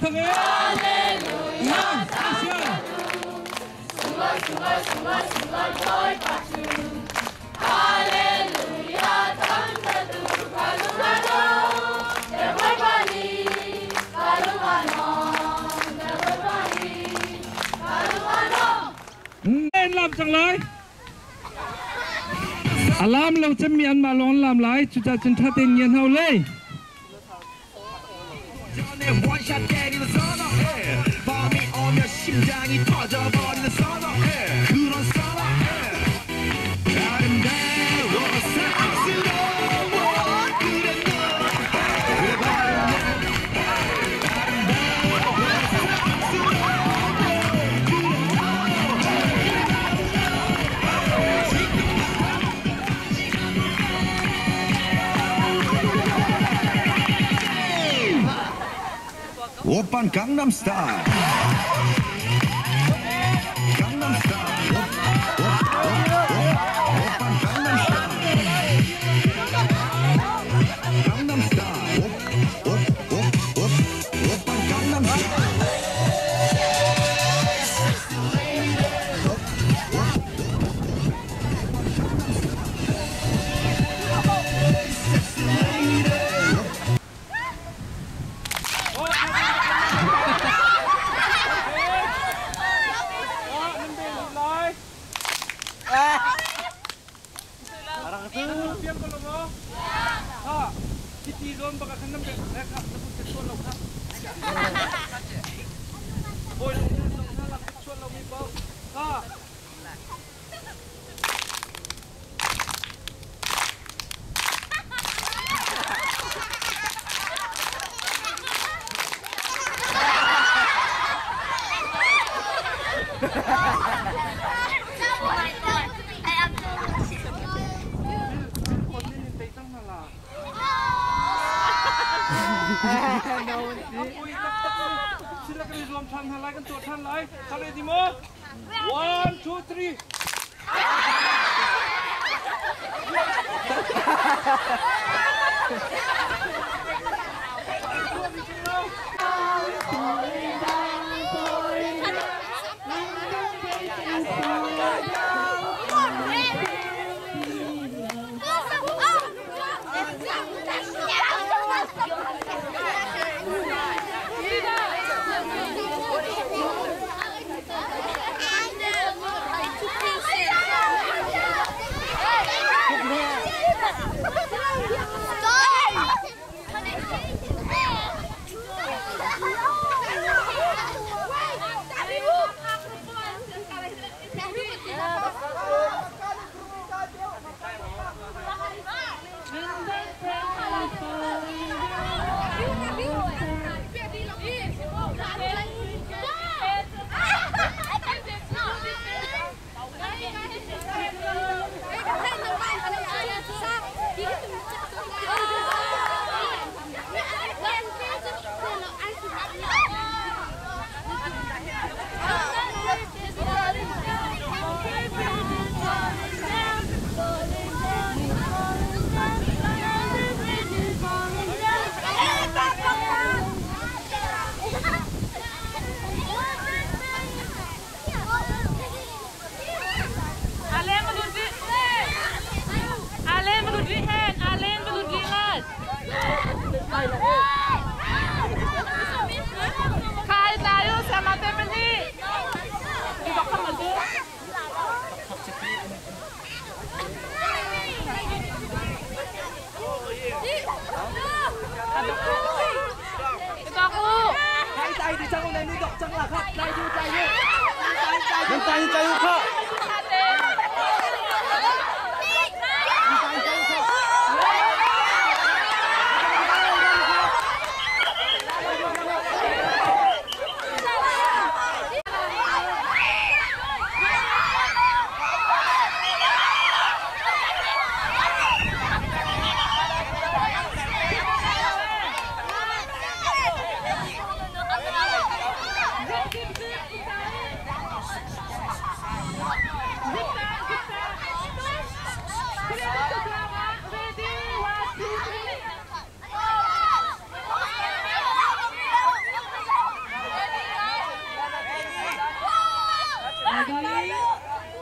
En lam cang lai. A lam lo cemmi anmah lawng an lam lai. Cucaah cun ṭha tein ngian hau le. Oppan Gangnam Style. Gangnam Style. Oppan Gangnam Style. Gangnam Style. Op, op, op, Oppan Gangnam Style. One, two, three.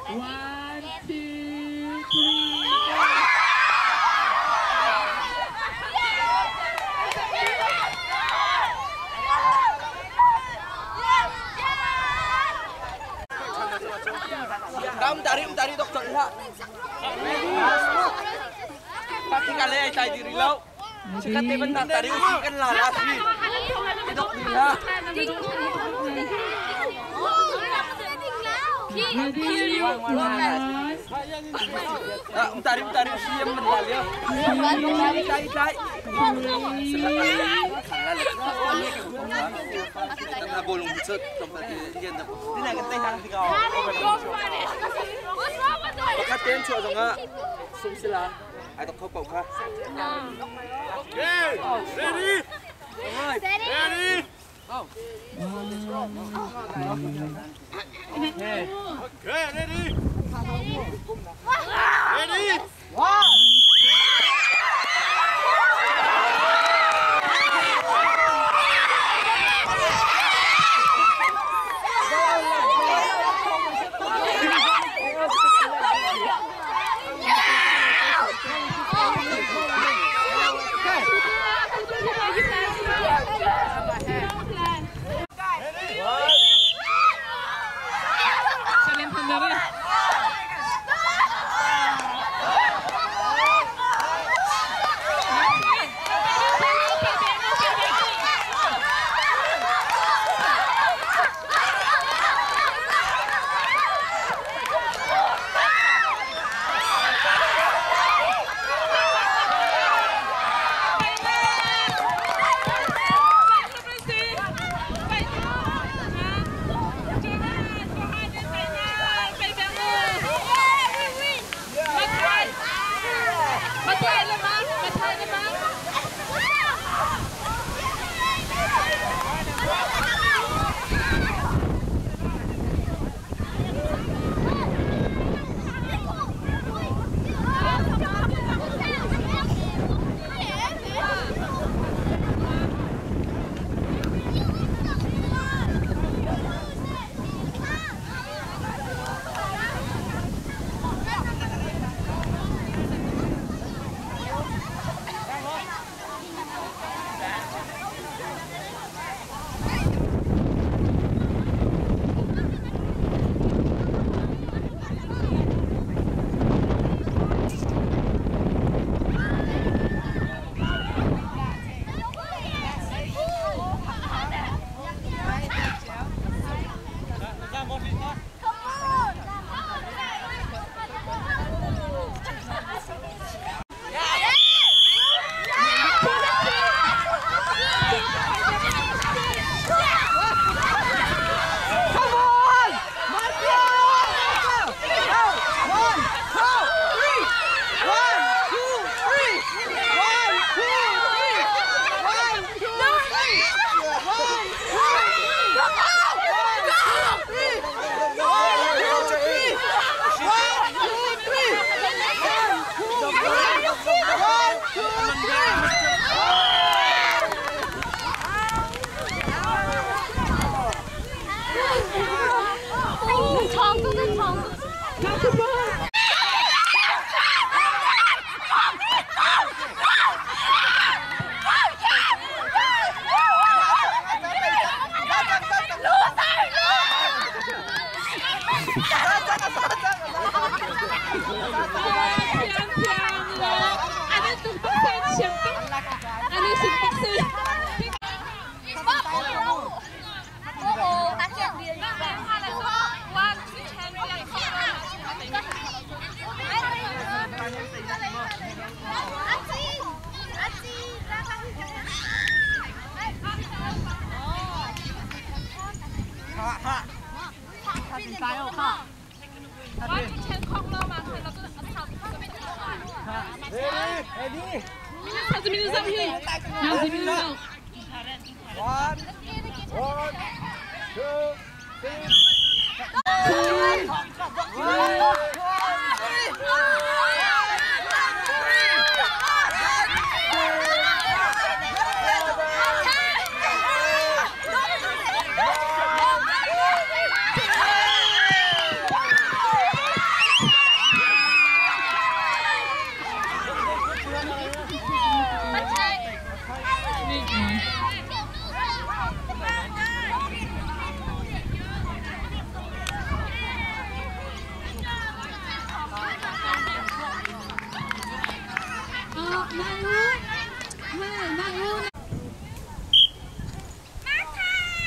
One, two, three, go. Tari doktor ha. Pati kali ay tay diri lo. Sikat te ban tari usi kan la la si. Dok di ha. Ready? One, Tari tari usi yang men la liao. Tai tai. Bolong bucet tempat di Ini nak teh hang tiga. Pakat ten chua dong ah. Sum sila. Ai dok thok kha. Okay, ready? Ready? Okay, ready? Ready? One, two, three.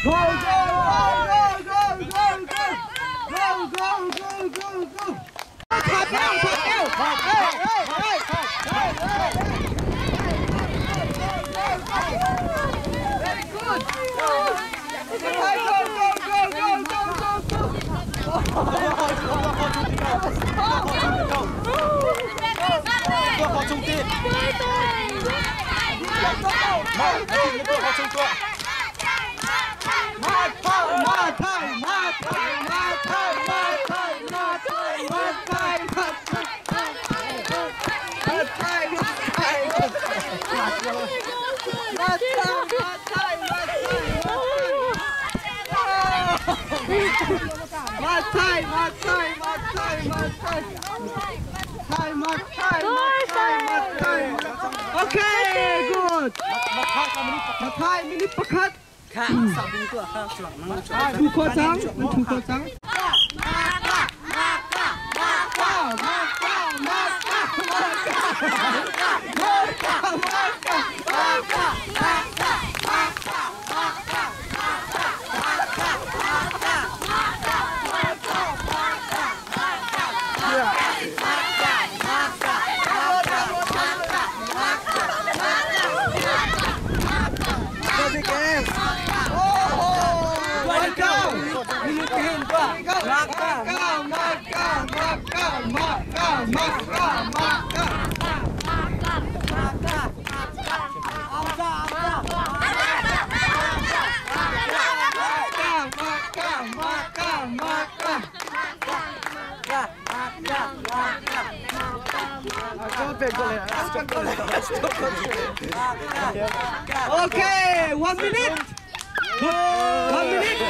Go go go go go go go go go go go Okay, good. Mathai minute pakhat. Thu kho cang, nan thu kho cang. Okay, 1 minute. 1 minute.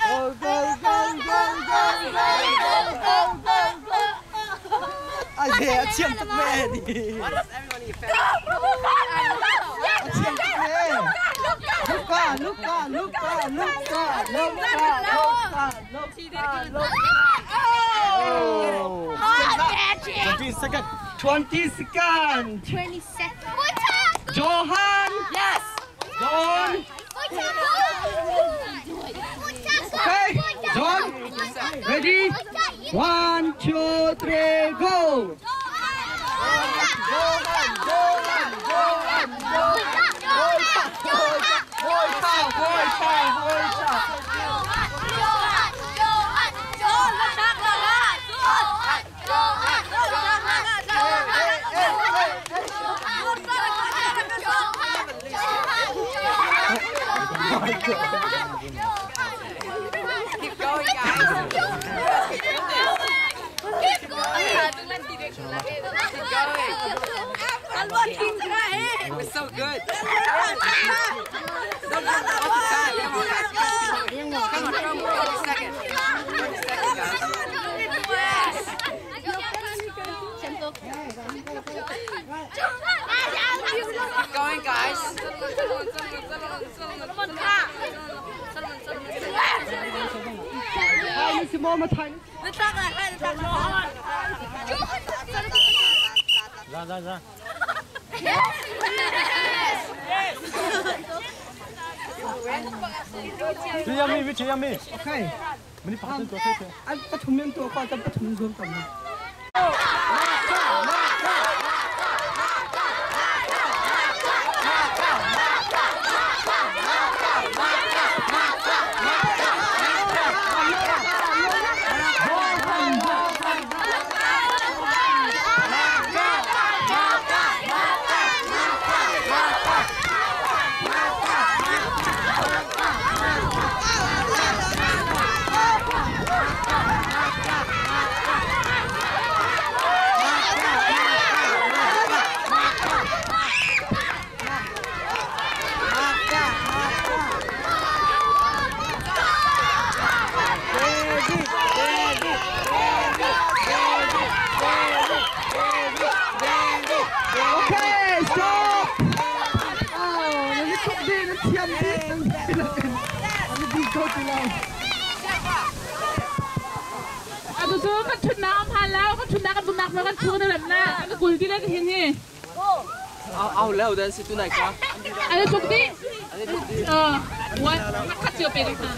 Go, go, go, go, go, go, go, go, go. Ai chiêm tức mẹ đi. Chiêm tức mẹ. Luka, Luka, Luka, Luka, Luka, Luka, Luka, Luka. Oh. 20 seconds. 20 seconds. 20 seconds. Johan. Yes. John. Okay, John. Ready? 1, 2, 3, go. Keep going, guys. Keep going. Keep going. We're so good. Don't all the time. Come on, guys. Come on, come on. 30 seconds. 30 seconds, guys. Yes. Keep going, guys. Ra ra ra. Okay. Anh bắt thùng miếng tua qua cho bắt thùng xuống tầm này. Okay, stop. Oh, nó thúc đi, nó thiêm đi, nó nó đi câu từ lâu. Atu cu kan ṭhutnak an phan lo, kan ṭhutnak kan bunak ma kan phur na lam na, kan kul ti le ka hin hi. Au leo dan si tunai ka. Ano tuk di? One, khat cio pe ka.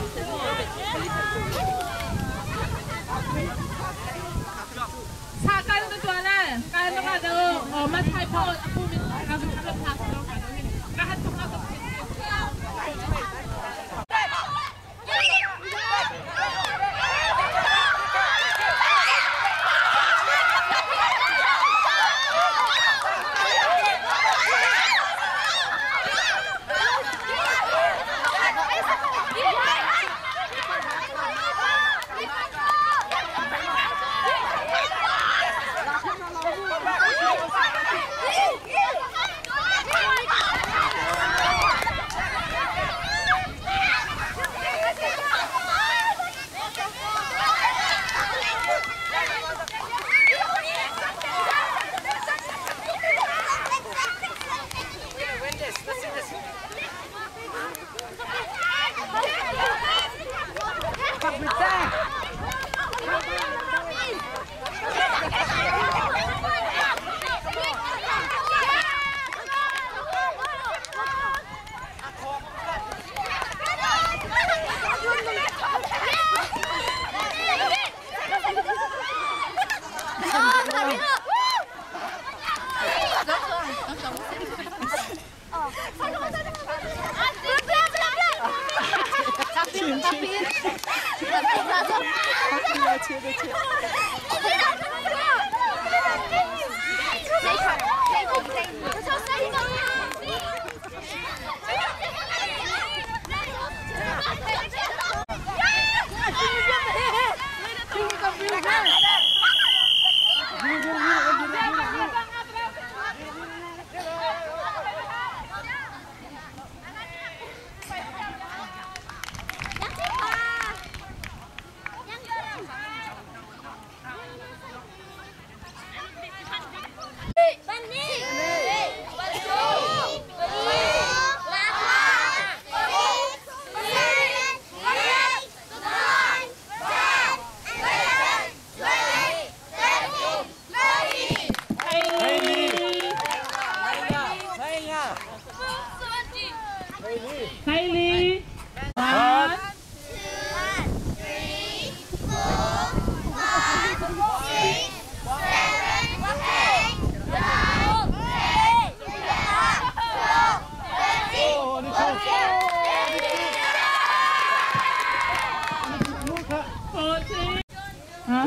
Sa kan tu tuan la, kan tu ka do, ma thai po apu min ka tu ka tha ka ka hat tuk ka tuk. Hailey. 1, 2, 3, 4, 5, 6, 7, 8, 9, 10, 11, 12, 13, 14. Ha?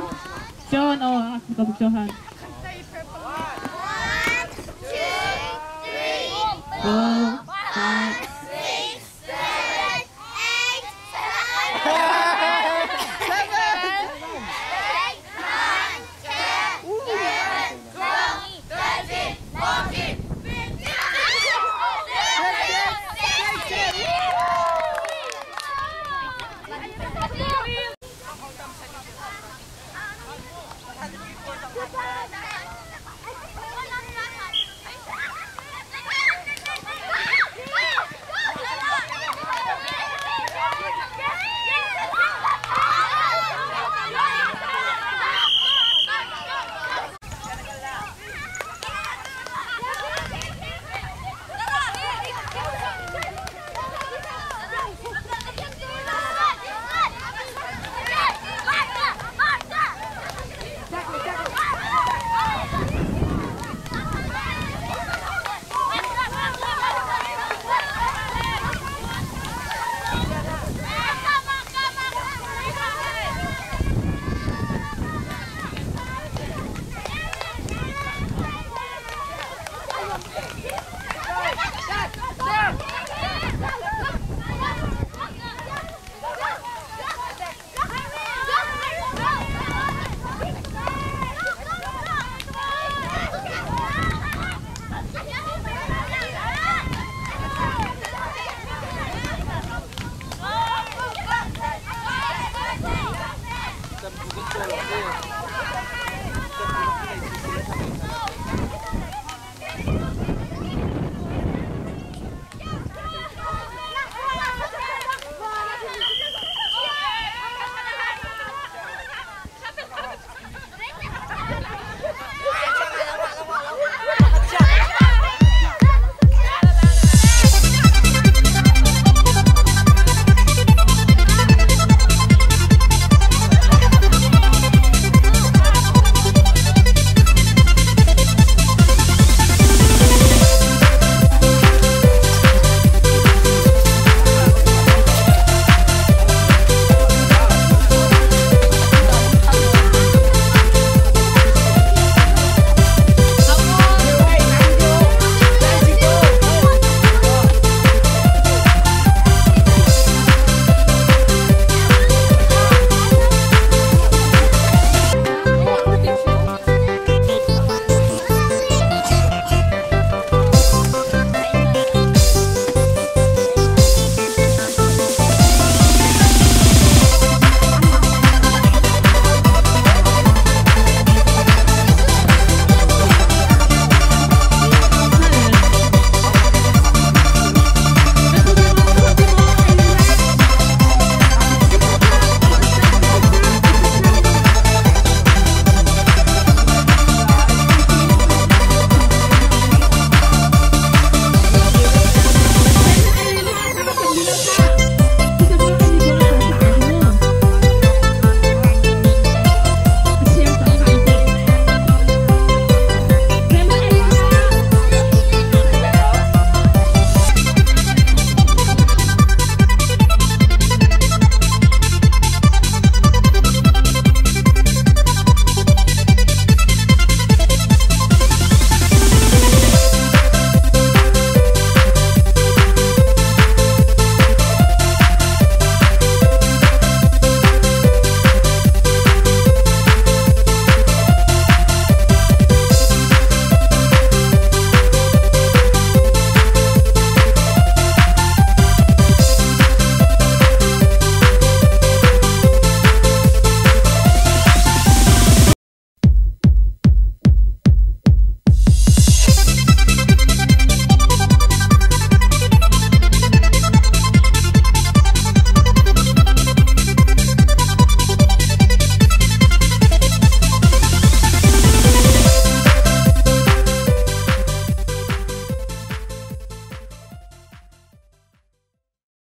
John, oh, ako Johan.